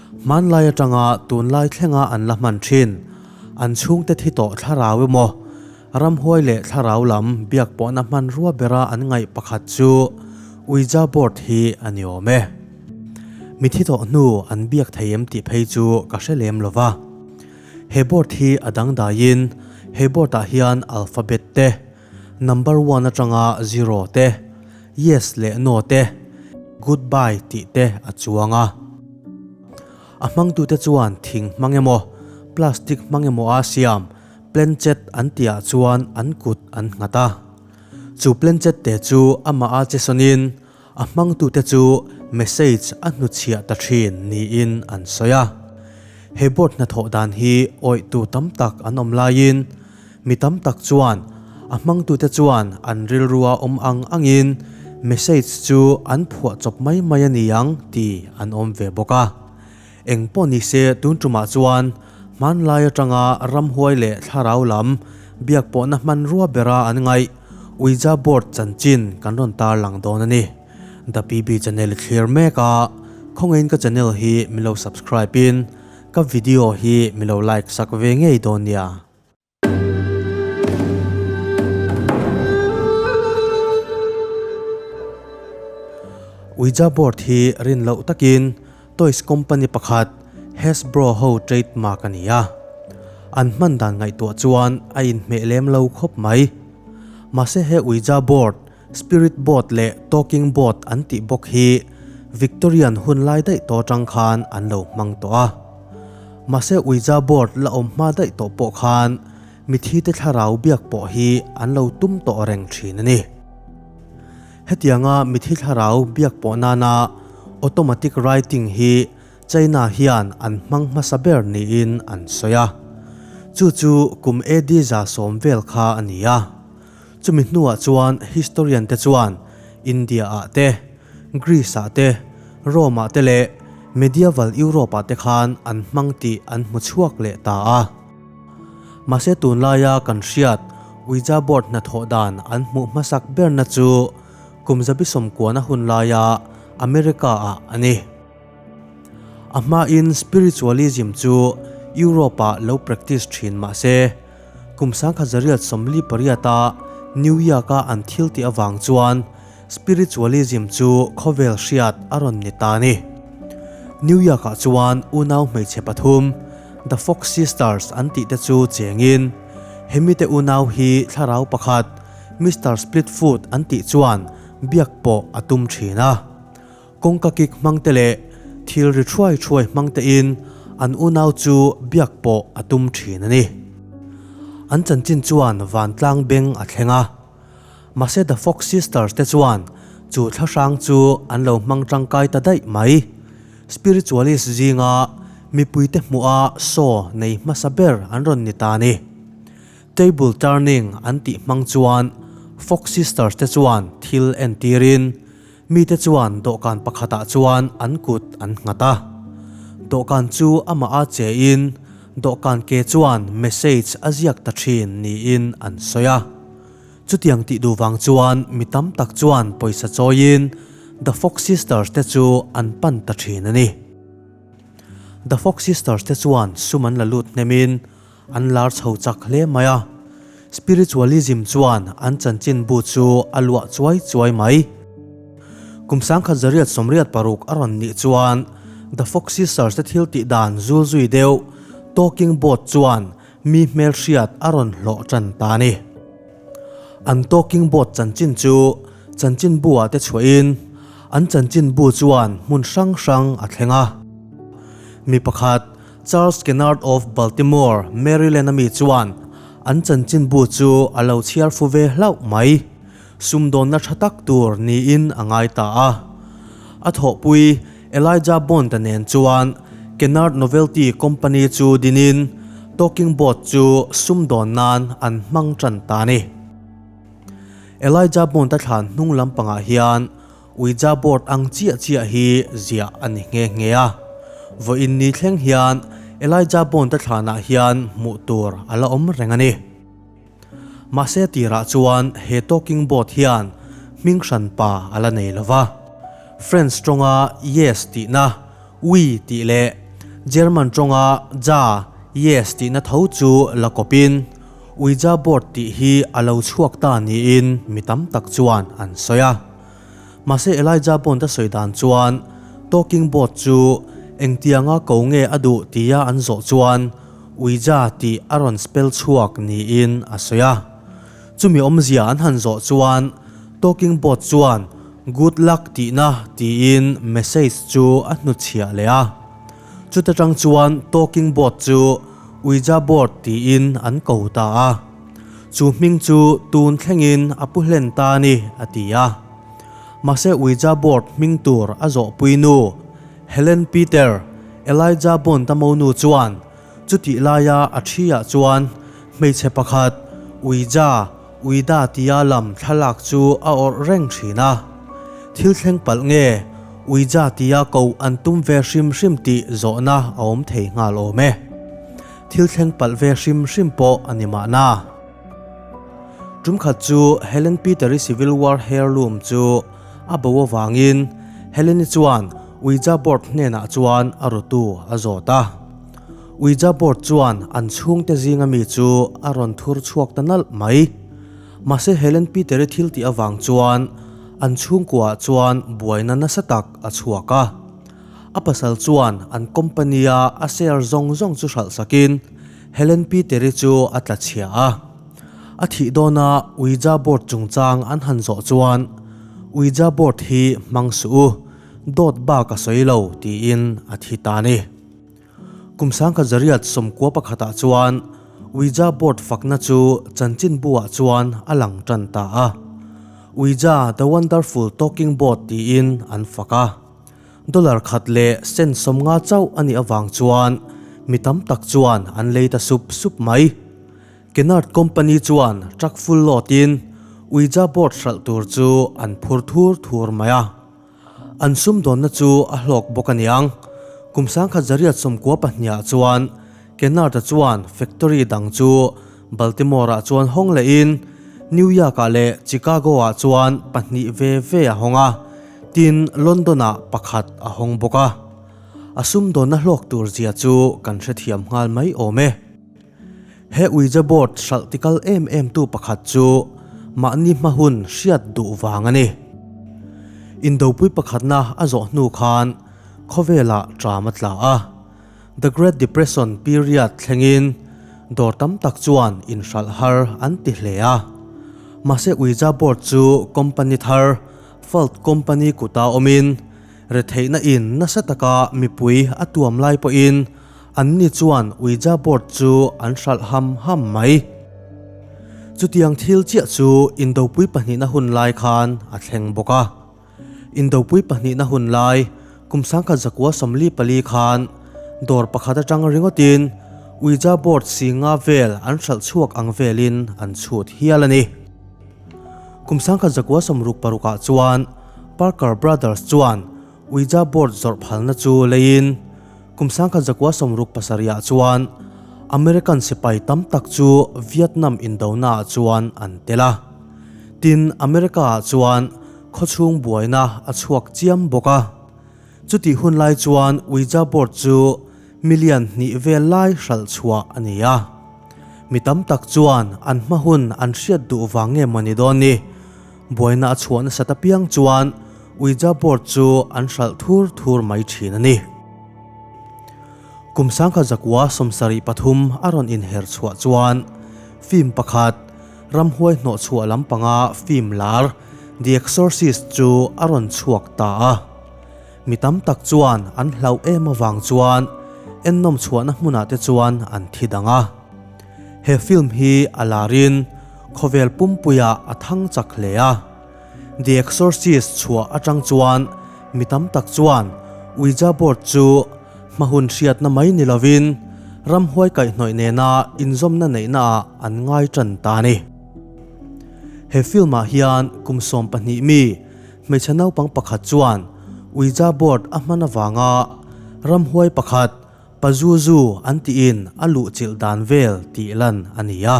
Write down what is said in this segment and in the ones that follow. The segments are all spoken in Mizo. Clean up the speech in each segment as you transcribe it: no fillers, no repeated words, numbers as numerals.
Hmanlai atanga tunlai thlenga an la hman thin. An chhungte thi tawh thlarau emaw, ramhuai leh thlarau lam biak pawhna hmanrua bera an ngaih pakhat chu Ouija board hi a ni awm e. Mi thi tawh hnu an biak thei em tih phei chu ka hre lem lo va. He board hi a dangdaiin he board ah hian alphabet te, number one atanga zero te, yes leh no te, goodbye tih te a chuang a. A hmangtute chuan thing hmang emaw, plastic hmang emaw a siam planchet an tihah chuan an kut an nghat a. Chu planchet te chu amah a che sawnin a hmangtute chu message a hnuchhiah ta thin niin an sawi a. He board hnathawh dan hi awihtu tam tak an awm laiin mi tam tak chuan a hmangtute chuan an rilrua awm ang angin message chu an phuah chawp mai mai a ni ang ti an awm ve bawk a. Eng pawh ni se tun tumah chuan hmanlai atanga ramhuai leh thlarau lam biak pawhna hmanrua bera an ngaih Ouija board chanchin kan rawn tarlang dawn a ni. The PB channel i thlir mek a, khawngaihin ka channel hi min lo subscribe in ka video hi min lo like sak ve ngei dawn nia. Ouija board hi rin loh takin toys company pakhat Hasbro ho trademark a ni a. An hman dan ngaihtuah chuan a inhmeh lem lo khawp mai. Mahse he Ouija board, spirit board leh talking board an tih bawk hi Victorian hun lai daih tawh atang khan an lo hmang tawh a. Mahse Ouija board la awm hma daih tawh pawh khan mithite thlarau biak pawh hi an lo tum tawh reng thin a ni. Hetianga mithi thlarau biak pawh nana automatic writing hi China hian an hmang hmasa ber niin an sawi a. Chu chu kum AD 110 vel kha a ni a. Chumi hnuah chuan historian te chuan India ah te, Greece ah te, Rome ah te leh Medieval Europe ah te khan an hmang tih an hmu chhuak leh ta a. Mahse tunlaia kan hriat Ouija board hnathawh dan an hmuh hmasak berna chu kum 19 hun laia America ah a ni. A hmain spiritualism chu Europe ah lo practice thin mahse kum 1948 a New York a an thil tih avang chuan Spiritualism chu khawvel hriat a rawn ni ta a ni. New York-ah chuan unau hmeichhe pathum, The Fox Sisters an tih te chu chengin, hemite unau hi thlarau pakhat, Mister Splitfoot an tih chuan biak pawh a tum thin a. Kawngka kik hmang te leh thil ri thuai thuai hmang tein an unau chu biak pawh a tum thin a ni. An chanchin chuan vantlang beng a thleng a. Mahse The Fox Sisters te chuan chu thlahrang chu an lo hmang tangkai ta daih mai. Spiritualist zinga mipuite hmuha show nei hmasa ber an rawn ni ta a ni. Table turning an tih hmang chuan Fox Sisters te chuan thil entirin mite chuan dawhkan pakhatah chuan an kut an nghat a. Dawhkan chu amah a chein dawhkan ke chuan message a ziak ta thin niin an sawi a. Chutiang tih duh vang chuan mi tam tak chuan pawisa chawiin The Fox Sisters te chu an pan ta thin a ni. The Fox Sisters te chuan sum an la lut hnemin an lar chho chak hle mai a. Spiritualism chuan an chanchinbu chu a luah chuai chuai mai. Kum 1986 a rawn nih chuan The Fox Sisters te thil tih dan zul zui deuh Talking Board chuan Mi hmelhriat a rawn hlawh tan ta a ni. An talking board chanchin chu chanchinbu ah te chhuahin an chanchinbu chuan hmun hrang hrang a thleng a. Mi pakhat Charles Kennard of Baltimore, Maryland a mi chuan an chanchinbu chu a lo chhiar fu ve hlauh mai. Sumdawnna tha tak tur niin a ngai ta a. A thawhpui Elijah Bond-a nen chuan Kennard Novelty Company chu dinin talking board chu sumdawn nan an hmang tan ta a ni. Elijah Bond-a thlan hnung lampangah hian Ouija board ang chiah chiah hi ziah a ni nghe nghe a. Vawiin ni thleng hian Elijah Bond-a thlanah hian hmuh tur a la awm reng a ni. Mahse tirah chuan he talking board hian hming hran pa a la nei lo va. French tawnga yes tihna, oui tih leh German tawnga ja, yes, tihna tho chu la kawpin Ouija board tih hi a lo chhuak ta niin mi tam tak chuan an sawi a. Mahse Elijah Bond a sawi dan chuan talking board chu engtianga ko nge a duh tia an zawh chuan Ouija tih a rawn spell chhuak niin a sawi a. Chumi awmzia an han zawh chuan talking board chuan good luck tihna tiin message chu a hnutchhiah leh a. Chuta tang chuan talking board chu Ouija board tiin an ko ta a. Chu hming chu tun thlengin a pu hlen ta a ni, a ti a. Mahse Ouija board hming tur a zawhpui nu Helen Peter, Elijah Bond-a monu chuan chutih laia a thi ah chuan hmeichhe pakhat Ouija, Uida tia lam thlalak chu a awrh reng thin a. Thil thleng palh nge Ouija tia koh an tum ve hrim hrim tih zawhna a awm thei nghal awm e. Thil thleng palh ve hrim hrim pawh a ni mahna. Tum khat chu Helen Peter-i Civil War heirloom chu a bo avangin Helen-i chuan Ouija board hnenah chuan a rawtu a zawt a. Ouija board chuan an chhungte zinga mi chu a rawn thur chhuak ta nalh mai. Mahse Helen Peter-i thil tih avang chuan an chhungkuaah chuan buaina nasa tak a chhuak a. A pasal chuan an company-a a share zawng zawng chu hralh sakin Helen Peter-i chu a tla chhia a. A thih dawna Ouija board chungchang an han zawh chuan, Ouija board hi hmang suh u, dawt bak a sawi lo, tiin a thi ta a ni. Kum sangkhat zariat sawmkua pakhatah chuan Ouija board fakna chu chanchinbu-ah chuan a lang tan ta a. Ouija the wonderful talking board tiin an fak a. Dollar khat leh cent 50 chauh a nih avang chuan mi tam tak chuan an lei ta sup sup mai. Kennard Company chuan truck full load-in Ouija board hralh tur chu an phur thur thur mai a. An sumdawnna chu a hlawk bawk a niang. Kum 1992ah chuan Kennard-a chuan factory dang chu Baltimore-ah chuan hawng lehin New York-ah leh Chicago-ah chuan pahnih ve ve a hawng a, tin London-ah pakhat a hawng bawk a. A sumdawnna hlawk tur zia chu kan hrethiam nghal mai awm e. He Ouija board hralh tikal em em tu pakhat chu mahni hma hun hriat duh vang a ni. Indopui pakhatna a zawh hnu khan khawvelah ṭam a tla a. The Great Depression period thlengin dawr tam tak chuan inhralh har an ti hle a. Mahse Ouija board chu company thar, Falt Company kuta awmin, retheihna in nasa taka mipui a tuam lai pawhin anni chuan Ouija board chu an hralh ham ham mai. Chutiang thil chiah chu Indopui pahnihna hun lai khan a thleng bawk a. Indopui pahnihna hun lai kum 1944 khan dawr pakhat atang ringawtin Ouija board si nga vel an hralh chhuak ang velin an chhut hial a ni. Kum 1966 ah chuan Parker Brothers chuan Ouija board zawrh phalna chu leiin kum 1967 ah chuan American sipai tam tak chu Vietnam indona ah chuan an tel a. Tin, America ah chuan khawchhung buaina a chhuak chiam bawk a. Chutih hun lai chuan Ouija board chu million hnih vel lai hralh chhuah a ni a. Mi tam tak chuan an hma hun an hriat duh vang nge maw ni dawn ni? Buaina a chhuah nasat apiang chuan Ouija board chu an hralh thur thur mai thin a ni. Kum 1973 a rawn inher chhuah chuan film pakhat, Ramhuai hnawhchhuah lampanga film lar The Exorcist chu a rawn chhuak ta a. Mi tam tak chuan an hlauh em avang chuan ennawm chhuahna hmunah te chuan an thi dang a. He film hi a larin khawvel pumpuiah a thang chak hle a. The Exorcist chhuah atang chuan mi tam tak chuan Ouija board chu hma hun hriatna mai ni lovin ramhuai kaihhnawih nena inzawmna neihna ah an ngai tan ta a ni. He film ah hian kum 12 mi hmeichhe naupang pakhat chuan Ouija board a hman avanga ramhuai pakhat Pazuzu an tiin a luhchilh dan vel tih lan a ni a.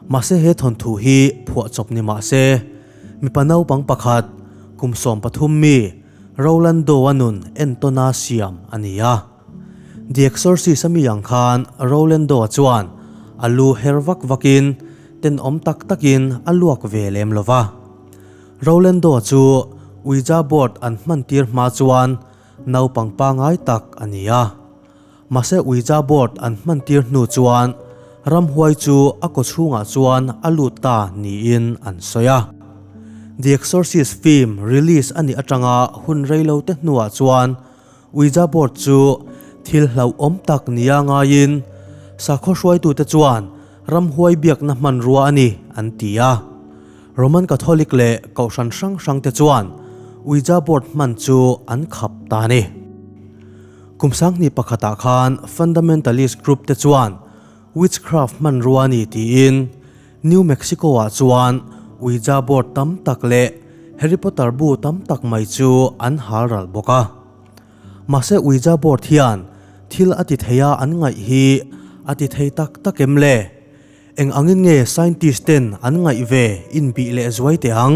Mahse he thawnthu hi phuahchawp ni mahse, mipa naupang pakhat, kum 13 mi, Rolando-a nun entawna siam a ni a. The Exorcist a mi ang khan Rolando-a chuan a lu her vak vakin tenawm tak takin a luak ve lem lo va. Rolando-a chu Ouija board an hman tir hma chuan naupang pangai tak a ni a. Mahse Ouija board an hman tir hnu chuan ramhuai chu a kaw chhungah chuan a lut ta niin an sawi a. The Exorcist film release a nih atanga hun reilo te hnuah chuan Ouija board chu thil hlauhawm tak nia ngaiin sakhaw hruaitute chuan ramhuai biakna hmanrua a ni an ti a. Roman Catholic leh kohhran hrang hrangte chuan Ouija board hman chu an khap ta a ni. Kum sanghnih pakhatah khan fundamentalist group te chuan witchcraft hmanrua a ni tiin New Mexico-ah chuan Ouija board tam tak leh Harry Potter bu tam tak mai chu an hal ral bawk a. Mahse Ouija board hian thil a ti thei a an ngaih hi a ti thei tak tak em le? Eng angin nge scientist ten an ngaih ve inbih leh zuai teh ang?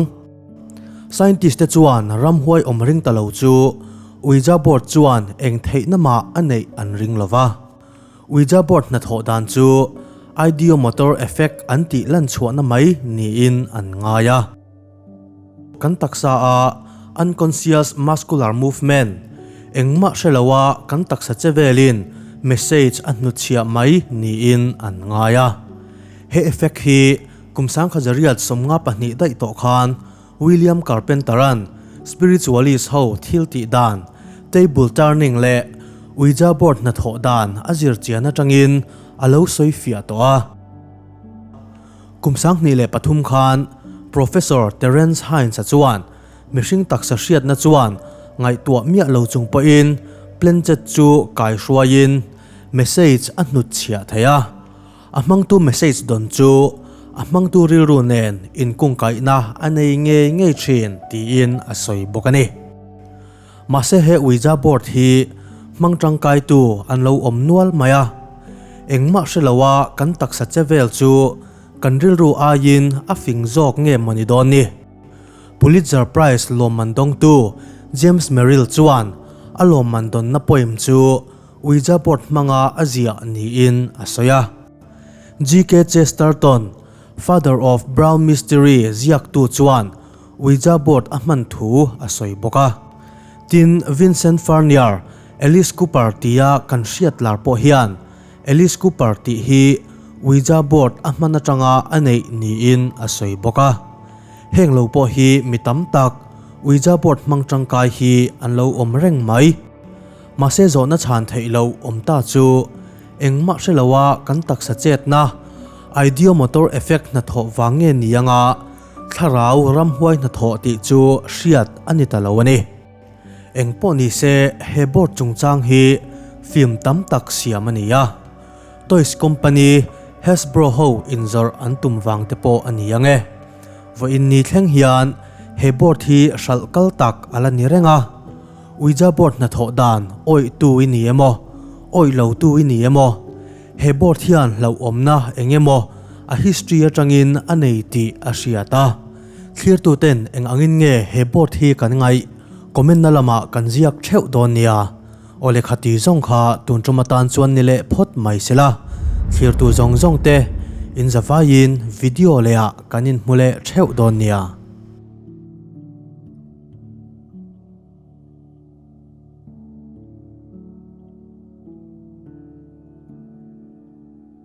Scientist te chuan ramhuai awm ring ta lo chu Ouija board chuan eng theihna mah a neih an ring lo va. Ouija board hnathawh dan chu ideomotor effect an tih lan chhuahna mai niin an ngai a. Kan taksa a unconscious muscular movement engmah hre lo a kan taksa che velin message a hnutchhiah mai niin an ngai a. He effect hi kum sangkha zariat 52 daih tawh khan William Carpenter-a'n spiritualist ho thil tih dan, table turning leh Ouija board hnathawh dan a zir chian atangin a lo sawi fiah tawh a. Kum 2003 khan Professor Terence Hines-a chuan mihring taksa hriatna chuan ngaihtuah miah lo chung pawhin Planchet chu kai hruaiin message a hnutchhiah thei a. A hmangtu message dawn chu a hmangtu rilru nen inkungkaihna a nei ngei ngei thin tiin a sawi bawk a ni. Mahse he Ouija board hi hmang tangkaitu an lo awm nual mai a, engmah hre loa kan taksa che vel chu kan rilru aiin a fing zawk nge mawni dawn ni? Pulitzer Prize lawmman dawngtu James Merrill chuan a lawmman dawnna poem chu Ouija board hmanga a ziah niin a sawi a. GK Chesterton, Father of Brown Mystery ziaktu chuan Ouija board a hman thu a sawi bawk a. Tin, Vincent Furnier, Alice Cooper tia kan hriat lar pawh hian Alice Cooper tih hi Ouija board a hman atanga a neih niin a sawi bawk a. Heng lo pawh hi mi tam tak Ouija board hmang tangkai hi an lo awm reng mai. Mahse zawhna chhan theih loh awm ta chu engmah hre loa kan taksa chetna ideomotor effect hnathawh vang nge ni anga Thlarau ramhuai hnathawh tih chu hriat a ni ta lo a ni. Eng pawh ni se he board chungchang hi film tam tak siam a ni a. Toys company Hasbro ho inzawrh an tum vang te pawh a ni ang e. Vawiin ni thleng hian he board hi hralh kal tak a la ni reng a. Ouija board hnathawh dan awih tu i ni emaw, awih lo tu i ni emaw, He board hian hlauhawmna eng emaw a history atangin a nei tih a hriat a. Thlirtuten eng angin nge he board hi kan ngaih? Comment na lamah kan ziak theuh dawn nia. Aw lehkha ti zawng kha tun tum atan chuan ni leh phawt mai sela. Thlirtu zawng zawng te in zavaiin video lehah kan inhmu leh theuh dawn nia.